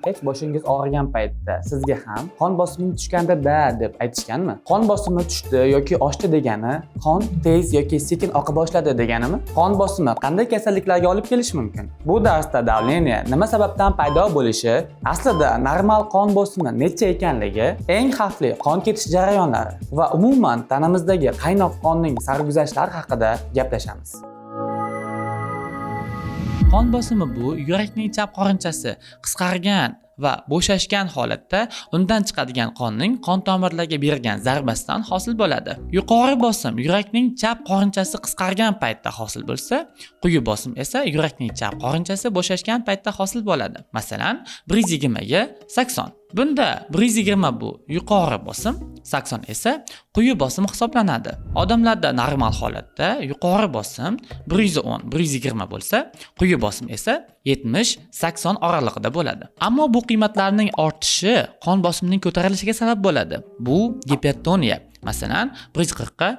Hech boshingiz og'rigan paytda sizga ham qon bosimim tushganda-da deb aytishganmi? Qon bosimi tushdi yoki oshdi degani qon tez yoki sekin oqa boshladi deganimi? Qon bosimi qanday kasalliklarga olib kelishi mumkin? Bu darsda давление nima sababdan paydo bo'lishi, aslida normal qon bosimi necha ekanligi, eng xavfli qon ketish jarayonlari va umuman tanamizdagi qaynoq qonning sarguzashtlari haqida gaplashamiz. Qon bosimi bu yurakning chap qorinchasi qisqargan va bo'shashgan holatda undan chiqadigan qonning qon tomirlarga bergan zarbasidan hosil bo'ladi. Yuqori bosim yurakning chap qorinchasi qisqargan paytda hosil bo'lsa, quyi bosim esa yurakning chap qorinchasi bo'shashgan paytda hosil bo'ladi. Masalan, 120 ga 80. Bunda 120 bu yuqori bosim, 80 esa quyi bosim hisoblanadi. Odamlarda normal holatda yuqori bosim 110, 120 bo'lsa, quyi bosim esa 70, 80 oralig'ida bo'ladi. Ammo bu qiymatlarning ortishi qon bosimining ko'tarilishiga sabab bo'ladi. Bu gipertoniya. Masalan, 140 ga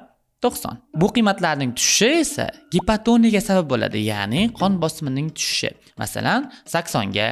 90. Bu qiymatlarning tushishi esa gipotoniyaga sabab bo'ladi, ya'ni qon bosimining tushishi. Masalan, 80 ga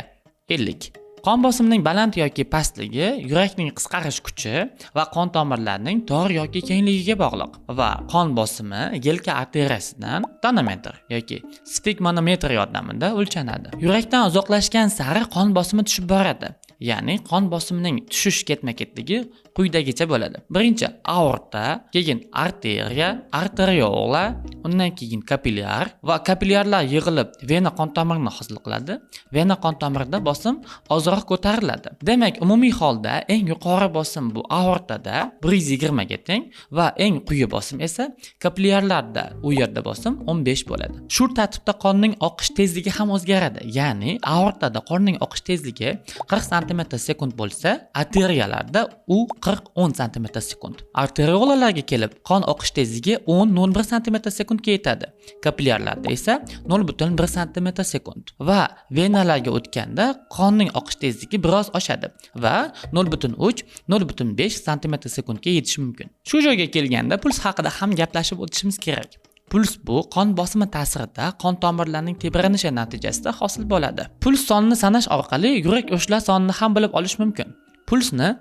50. Qon bosimining baland yoki pastligi yurakning qisqarish kuchi va qon tomirlarining tor yoki kengligiga bog'liq va qon bosimi yelka arteriyasidan tonometr yoki sfigmanometr yordamida o'lchanadi. Yurakdan uzoqlashgan sari qon bosimi tushib boradi. Ya'ni qon bosimining tushish ketma-ketligi quyidagicha bo'ladi. Birinchi aorta, keyin arteriya, arteriola, undan keyin kapillyar va kapillyarlar yig'ilib vena qon tomirini hosil qiladi. Vena qon tomirida bosim ozroq ko'tariladi. Demak, umumiy holda eng yuqori bosim bu aortada 120 ga teng va eng quyi bosim esa kapillyarlarda, u yerda bosim 15 bo'ladi. Shu tartibda qonning oqish tezligi ham o'zgaradi. Ya'ni aortada qonning oqish tezligi 40 sm sekund bo'lsa, arteriyalarda u 40-10 sm sekund. Arteriolalarga kelib qon oqish tezligi 10-01 sm sekundga yetadi. Kapillyarlarda esa 0,1 sm sekund. Va venalarga o'tganda qonning oqish tezligi biroz oshadi va 0,3-0,5 sm sekundga yetishi mumkin. Shu joyga kelganda puls haqida ham gaplashib o'tishimiz kerak. Puls bu qon bosimi ta'sirida qon tomirlarining tebranishi natijasida hosil bo'ladi. Puls sonini sanash orqali yurak urishlar sonini ham bilib olish mumkin. Pulsni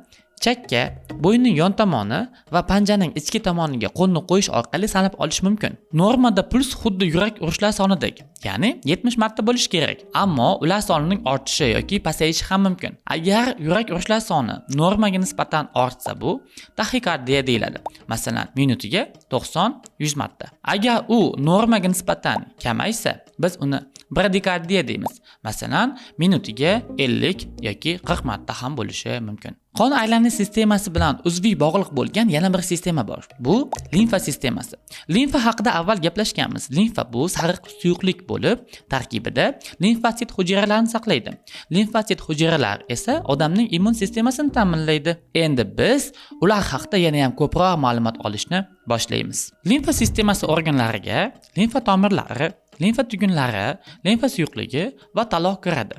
chakka, bo'yinning yon tomoni va panjaning ichki tomoniga qo'lni qo'yish orqali sanab olish mumkin. Normada puls xuddi yurak urishlar sonidek, ya'ni 70 marta bo'lishi kerak. Ammo ular sonining ortishi yoki pasayishi ham mumkin. Agar yurak urishlar soni normaga nisbatan ortsa, bu taxikardiya deyiladi. Masalan, minutiga 90-100 marta. Agar u normaga nisbatan kamaysa, biz uni bradikardiya deymiz. Masalan, minutiga 50 yoki 40 marta ham bo'lishi mumkin. Qon aylanish sistemasi bilan uzviy bog'liq bo'lgan yana bir sistema bor. Bu limfa sistemasi. Limfa haqida avval gaplashganmiz. Limfa bu sariq suyuqlik bo'lib, tarkibida limfotsit hujayralarini saqlaydi. Limfotsit hujayralar esa odamning immun sistemasini ta'minlaydi. Endi biz ular haqida yana ham ko'proq ma'lumot olishni boshlaymiz. Limfa sistemasi organlariga limfa tomirlari, limfa tugunlari, limfa suyuqligi va taloq kiradi.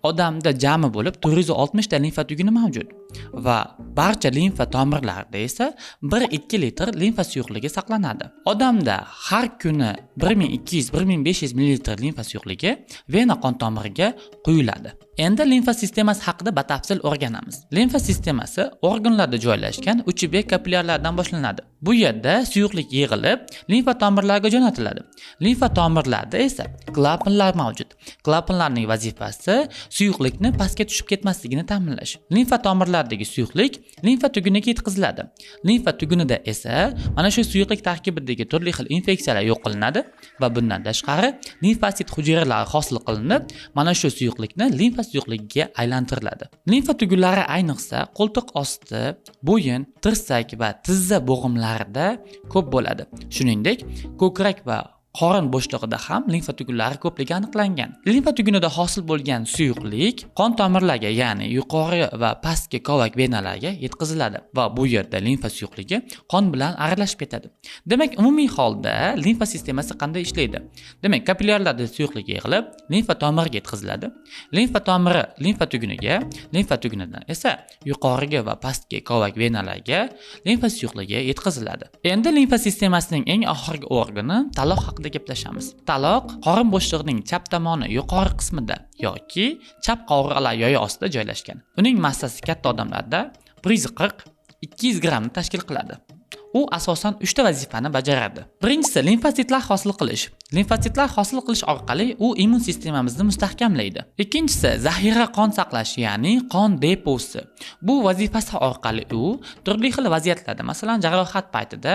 Odamda jami bo'lib 460 ta limfa tuguni mavjud va barcha limfa tomirlarida esa 1-2 litr limfa suyuqligi saqlanadi. Odamda har kuni 1200-1500 ml limfa suyuqligi vena qon tomiriga quyiladi. Endi limfa sistemasi haqida batafsil o'rganamiz. Limfa sistemasi organlarda joylashgan 3B kapillyarlardan boshlanadi. Bu yerda suyuqlik yig'ilib, limfa tomirlariga jo'natiladi. Limfa tomirlarida esa klapanlar mavjud. Klapanlarning vazifasi suyuqlikni pastga tushib ketmasligini ta'minlash. Limfa tomirlaridagi suyuqlik limfa tuguniga yetkaziladi. Limfa tugunida esa mana shu suyuqlik tarkibidagi turli xil infeksiyalar yo'q qilinadi va bundan tashqari limfosit hujayralari hosil qilinib, mana shu suyuqlikni limfa suyuqligiga aylantiriladi. Limfa tugunlari ayniqsa qo'ltiq osti, bo'yin, tirsak va tizza bo'g'imlarida ko'p bo'ladi. Shuningdek, ko'krak va qorin bo'shlig'ida ham limfa tugunlari ko'pligi aniqlangan. Limfa tugunida hosil bo'lgan suyuqlik qon tomirlarga, ya'ni yuqori va pastki kovak venalarga yetkaziladi va bu yerda limfa suyuqligi qon bilan aralashib ketadi. Demak, umumiy holda limfa sistemasi qanday ishlaydi? Demak, kapillyarlarda suyuqlik yig'ilib, limfa tomiriga yetkaziladi. Limfa tomiri limfa tuguniga, limfa tugunidan esa yuqoriga va pastki kovak venalarga limfa suyuqligi yetkaziladi. Endi limfa sistemasining eng oxirgi organi taloq haqida haqida gaplashamiz. Taloq qorin bo'shlig'ining chap tomoni yuqori qismida yoki chap qovurg'alar yoyi ostida joylashgan. Uning massasi katta odamlarda 140-200 grammni tashkil qiladi. U asosan 3 ta vazifani bajaradi. Birinchisi limfositlar hosil qilish. Limfositlar hosil qilish orqali u immun sistemamizni mustahkamlaydi. Ikkinchisi zaxira qon saqlash, ya'ni qon deposi. Bu vazifasi orqali u turli xil vaziyatlarda, masalan, jarohat paytida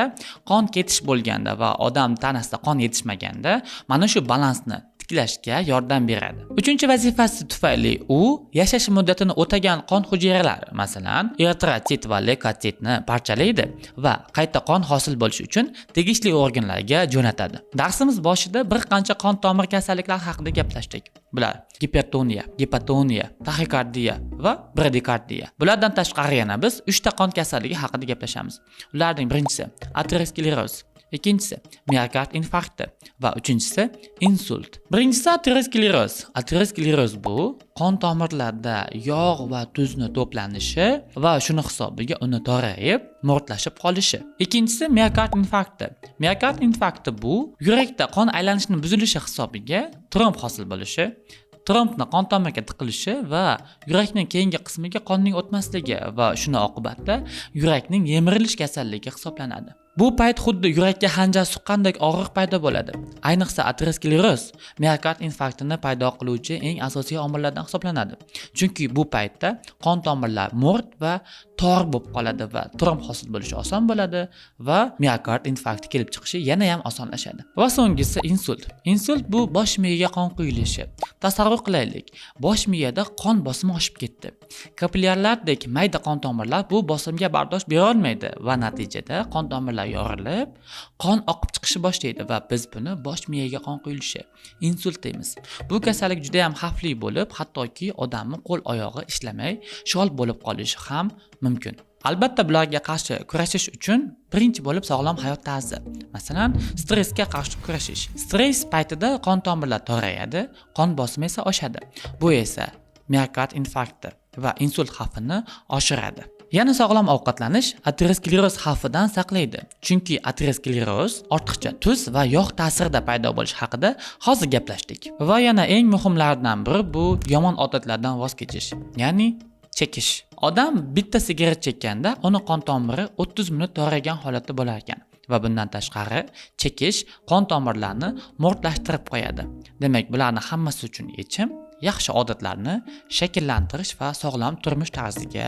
qon ketish bo'lganda va odam tanasida qon yetishmaganda mana shu balansni tiklashga yordam beradi. Uchinchi vazifasi tufayli u yashash muddatini o'tagan qon hujayralari, masalan, eritrotsit va leykotsitni parchalaydi va qayta qon hosil bo'lishi uchun tegishli organlarga jo'natadi. Darsimiz boshida bir qancha qon tomir kasalliklari haqida gaplashdik. Bular gipertoniya, gipotoniya, taxikardiya va bradikardiya. Bulardan tashqari yana biz 3 ta qon kasalligi haqida gaplashamiz. Ularning birinchisi ateroskleroz, ikkinchisi miokard infarkti va uchinchisi insult. Birinchisi ateroskleroz. Ateroskleroz bu qon tomirlarda yog' va tuzni to'planishi va shuni hisobiga uni torayib, mo'rtlashib qolishi. Ikkinchisi miokard infarkti. Miokard infarkti bu yurakda qon aylanishini buzilishi hisobiga tromb hosil bo'lishi, trombni qon tomirga tiqilishi va yurakning keyingi qismiga qonning o'tmasligi va shuni oqibatida yurakning yemirilish kasalligi hisoblanadi. Bu payt xuddi yurakka xanjar suqqandek og'riq paydo bo'ladi. Ayniqsa ateroskleroz miokard infarktini paydo qiluvchi eng asosiy omillardan hisoblanadi. Chunki bu paytda qon tomirlar mo'rt va tor bo'lib qoladi va tromb hosil bo'lishi oson bo'ladi va miokard infarkti kelib chiqishi yana ham osonlashadi. Va so'nggisi insult. Insult bu bosh miyaga qon quyilishi. Tasavvur qilaylik, bosh miyada qon bosimi oshib ketdi. Kapillyarlardek mayda qon tomirlar bu bosimga bardosh bera olmaydi va natijada qon tomirlar yorilib, qon oqib chiqishi boshlaydi va biz buni bosh miyaga qon quyilishi, insult deymiz. Bu kasallik juda ham xavfli bo'lib, hattoki odamning qo'l oyog'i ishlamay, shol bo'lib qolishi ham mumkin. Albatta bularga qarshi kurashish uchun birinchi bo'lib sog'lom hayot tarzi. Masalan, stressga qarshi kurashish. Stress paytida qon tomirlar torayadi, qon bosimi esa oshadi. Bu esa miokard infarkti va insult xavfini oshiradi. Yana sog'lom ovqatlanish ateroskleroz xavfidan saqlaydi. Chunki ateroskleroz ortiqcha tuz va yog' ta'sirida paydo bo'lishi haqida hozir gaplashdik. Va yana eng muhimlaridan biri bu yomon odatlardan voz kechish, ya'ni chekish. Odam bitta sigaret chekkanda uni qon tomiri 30 minut toraygan holatda bo'lar ekan. Va bundan tashqari chekish qon tomirlarni mo'rtlashtirib qo'yadi. Demak, bularni hammasi uchun yechim yaxshi odatlarni shakllantirish va sog'lom turmush tarziga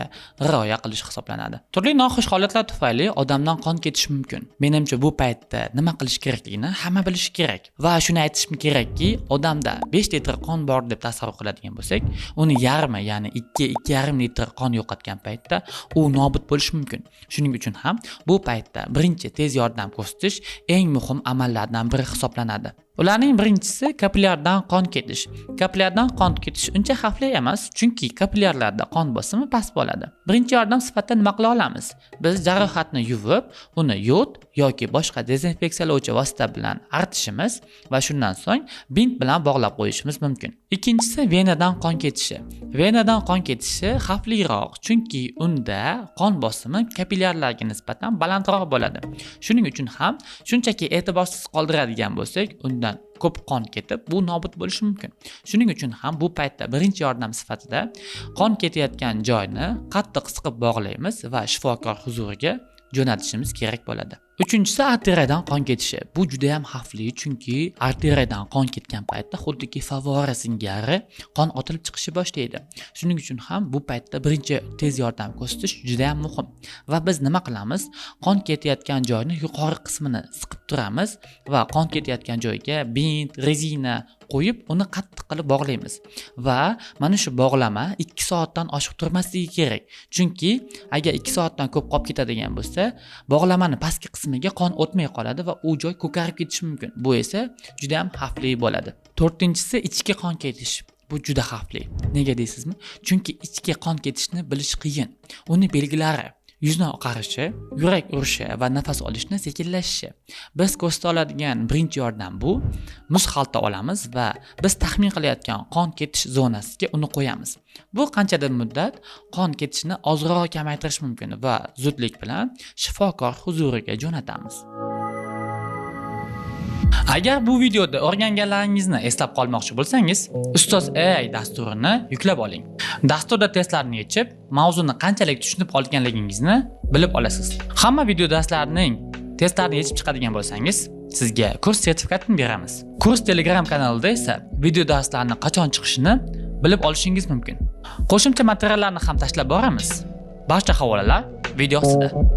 rioya qilish hisoblanadi. Turli noxush holatlar tufayli odamdan qon ketishi mumkin. Menimcha bu paytda nima qilish kerakligini hamma bilishi kerak. Va shuni aytishim kerakki, odamda 5 litr qon bor deb tasavvur qiladigan bo'lsak, uni yarmi, ya'ni 2-2,5 litr qon yo'qotgan paytda u nobud bo'lishi mumkin. Shuning uchun ham bu paytda birinchi tez yordam ko'rsatish eng muhim amallardan biri hisoblanadi. Ularning birinchisi kapillyardan qon ketish. Kapillyardan qon ketish uncha xavfli emas, chunki kapillyarlarda qon bosimi past bo'ladi. Birinchi yordam sifatida nima qila olamiz? Biz jarohatni yuvib, uni yod yoki boshqa dezinfeksiyalovchi vosita bilan artishimiz va shundan so'ng bint bilan bog'lab qo'yishimiz mumkin. Ikkinchisi venadan qon ketishi. Venadan qon ketishi xavfliroq, chunki unda qon bosimi kapillyarlarga nisbatan balandroq bo'ladi. Shuning uchun ham shunchaki e'tiborsiz qoldiradigan bo'lsak, undan ko'p qon ketib, bu nobud bo'lishi mumkin. Shuning uchun ham bu paytda birinchi yordam sifatida qon ketayotgan joyni qattiq siqib bog'laymiz va shifokor huzuriga jo'natishimiz kerak bo'ladi. Uchinchisi arteriyadan qon ketishi. Bu juda ham xavfli, chunki arteriyadan qon ketgan paytda xuddiki favvora singari qon otilib chiqishi boshlaydi. Shuning uchun ham bu paytda birinchi tez yordam ko'rsatish juda ham muhim. Va biz nima qilamiz? Qon ketayotgan joyni yuqori qismini siqib turamiz va qon ketayotgan joyga bint, rezina qo'yib, uni qattiq qilib bog'laymiz. Va mana shu bog'lama 2 soatdan oshiq turmasligi kerak. Chunki agar 2 soatdan ko'p qolib ketadigan bo'lsa, bog'lamani pastki qismiga qon o'tmay qoladi va u joy ko'karib ketishi mumkin. Bu esa juda ham xavfli bo'ladi. To'rtinchisi ichki qon ketish. Bu juda xavfli. Nega deysizmi? Chunki ichki qon ketishni bilish qiyin. Uni belgilari yuzni oqarishi, yurak urishi va nafas olishni sekinlashishi. Biz ko'rsata oladigan birinchi yordam bu muz xalta olamiz va biz taxmin qilayotgan qon ketish zonasiga uni qo'yamiz. Bu qanchadir muddat qon ketishini ozroq kamaytirish mumkin va zudlik bilan shifokor huzuriga jo'natamiz. Agar bu videoda o'rganganlaringizni eslab qolmoqchi bo'lsangiz, Ustoz AI dasturini yuklab oling. Dasturda testlarni yechib, mavzuni qanchalik tushunib olganligingizni bilib olasiz. Hamma video darslarning testlarini yechib chiqadigan bo'lsangiz, sizga kurs sertifikatini beramiz. Kurs Telegram kanalida esa video darslarni qachon chiqishini bilib olishingiz mumkin. Qo'shimcha materiallarni ham tashlab boramiz. Barcha havolalar video ostida.